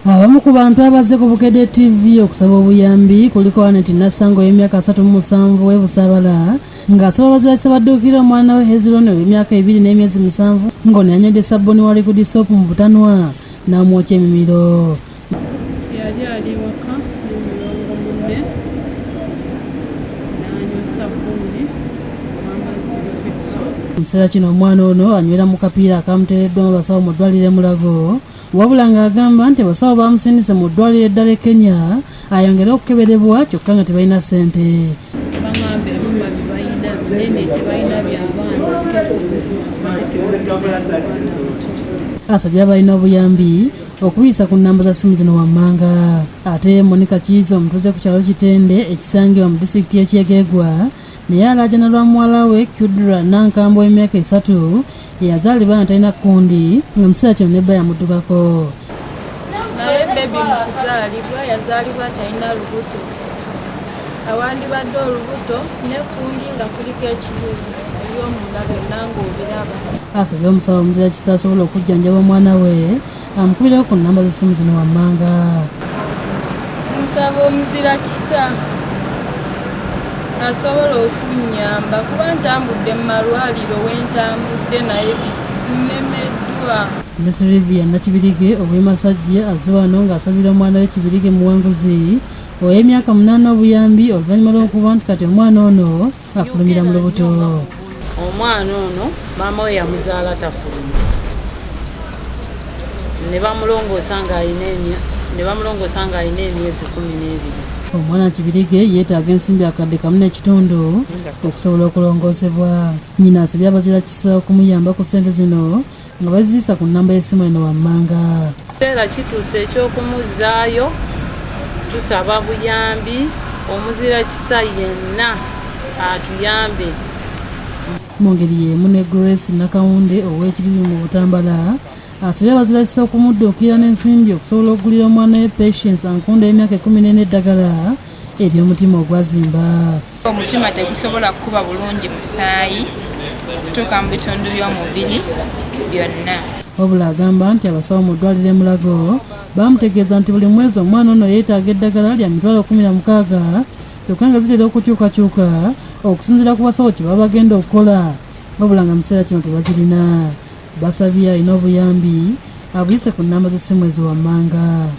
Abamu ku bantu abazze ku Bukedde TV okusaba obuyambi kuliko Anet Nassango ow'emyaka 37 ow'e Busaabala ng'asaba abazaalisa badduukirire omwana we Hezron ow'emyaka 2 n'emyezi 7, ng'ono yanywedde sabbuuni wa liquid soap mu butanwa n'amwokya emimiro. Yali ali waka n'omulongo munne, n'anywa sabbuuni ow'amazzi, liquid soap. Mu kiseera kino omwana ono anywera mu kapiira akamuteereddwamu abasawo mu ddwaliro e Mulago, wabula ng'agamba nti abasawo bamusindise mu ddwaliro eddala e Kenya ayongere okukeberebwa, kyokka nga tebalina ssente. Baŋŋamba ebyuma bye balina binene, tebalina by'abaana kesi baddeko abaana bato. Asabye abalina obuyambi okuyisa ku nnamba za ssimu zino wammanga. Ate Monica Kiiza, omutuuze ku kyalo Kitende ekisangibwa mu disitulikiti y'e Kyegegwa, naye alaajana lwa muwala we Kudra Nankambwe w'emyaka 3 eyazaalibwa nga talina kkundi, nga mu kiseera kino ne bba yamuddukako. Naye baby mu kuzaalibwa yazaalibwa talina lubuto, awandibadde olubuto n'ekkundi nga kuliko ekibuli, ebyomunda byonna ng'obiraba. Asabye omusawo omuzira kisa asobola okujjanjaba omwana we amukubireko ku nnamba z'essimu zino wammanga. Nsaba omuzira kisa asobola okunnyamba, kuba ntambudde mu malwaliro wentambudde naye nnemeddwa. Ne Silivia Nakibirige ow'e Masajja azze wano ng'asabira omwana we Kibirige Muwanguzi ow'emyaka 8 obuyambi, oluvannyuma lw'okuba nti kati omwana ono afulumira mu lubuto. Omwana ono maama we yamuzaala tafuluma, ne bamulongoosa ng'alina emyezi 12. Omwana Kibirige yeetaaga ensimbi 1.5 kakadde okusobola okulongoosebwa. Nnyina asabye abazira kisa okumuyamba ku ssente zino nga baziyisa ku nnamba y'essimu eno wammanga. Kiseera kituuse eky'okumuzzaayo. Tusaba buyambi, omuzira kisa yenna atuyambe. Mu ngeri y'emu ne Grace Nakawunde ow'Ekibibi mu Butambala asabye abazira kisa okumudduukirira n'ensimbi okusobola okugulira omwana we Patience Ankunda ey'emyaka 14 eddagala ery'omutima ogwazimba. Omutima tegusobola kukuba bulungi musaayi okutuuka mu bitundu by'omubiri byonna. Wabula agamba nti abasawo mu ddwaliro e Mulago bamutegeeza nti buli mwezi omwana ono yeetaaga eddagala lya 160,000, kyokka nga zitera okukyukakyuka okusinziira ku basawo kye baba bagenda okukola, wabula nga mu kiseera kino tebazirina. Basabye alina obuyambi abuyise ku nnamba z'essimu ezo wammanga.